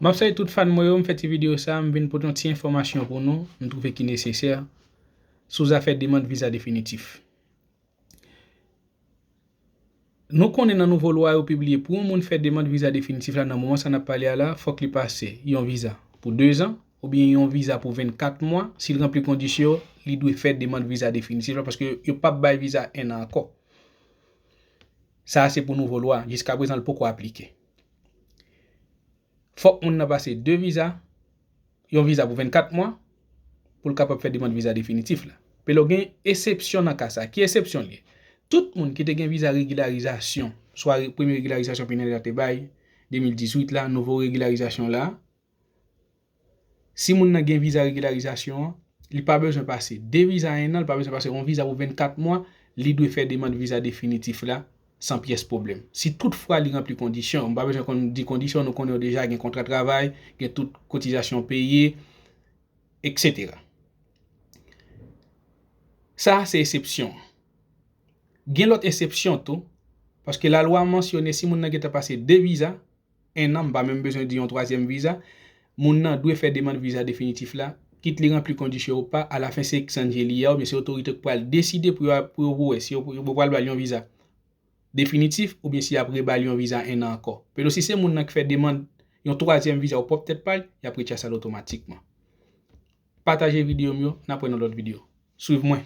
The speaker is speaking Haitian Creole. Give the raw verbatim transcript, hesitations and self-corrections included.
M ap salye tout fan mwen yo, m fè ti videyo sa, m vin pote yon ti enfòmasyon pou nou, m twouve ki nesesè, sou zafè demann viza definitif. Nou konnen nan nouvo lwa yo pibliye, pou yon moun fè demann viza definitif la, nan moman sa n ap pale a la, fòk li pase yon viza pou de zan, oubyen yon viza pou vennkat mwa, si l ranpli kondisyon yo, li dwe fè demann viza definitif la, paske yo p ap bay viza en an ankò. Sa a se pou nouvo lwa, jiska prezan l poko aplike. Fòk moun nan pase de viza, yon viza pou vennkat mwa, pou l kapab fè demann viza definitif la. Pelo gen esepsyon nan ka sa. Ki esepsyon l ye? Tout moun ki te gen viza regilarizasyon, swa re- premye regilarizasyon Pineda te bay, de mil dizuit la, nouvo regilarizasyon la, si moun nan gen viza regilarizasyon an, li pa bezwen pase de viza en an, li pa bezwen pase yon viza pou vennkat mwa, li dwe fè demann viza definitif la san pyès pwoblèm. Si toutfwa li ranpli kondisyon, m pa bezwen konn di kondisyon, nou konnen yo deja, gen kontra travay, gen tout kotizasyon peye, etsetera. Sa a se esepsyon. Gen lòt esepsyon tou, paske lalwa mansyone si moun nan gentan pase de viza, en an, m pa menm bezwen di yon twazyèm viza, moun nan dwe fè demann viza definitif la, kit li ranpli kondisyon ou pa, alafen se eksanje li a, oubyen se otorite k pral deside pou yo, pou yo wè si yo, yo pral ba l yon viza definitif, oubyen si y ap reba l yon viza en an ankò. Pelo si se moun nan k fè demann yon twazyèm viza ou pwòp tèt pa l, y ap retire sa l otomatikman. Pataje videyo m yo, n ap wè nan lòt videyo. Swiv mwen.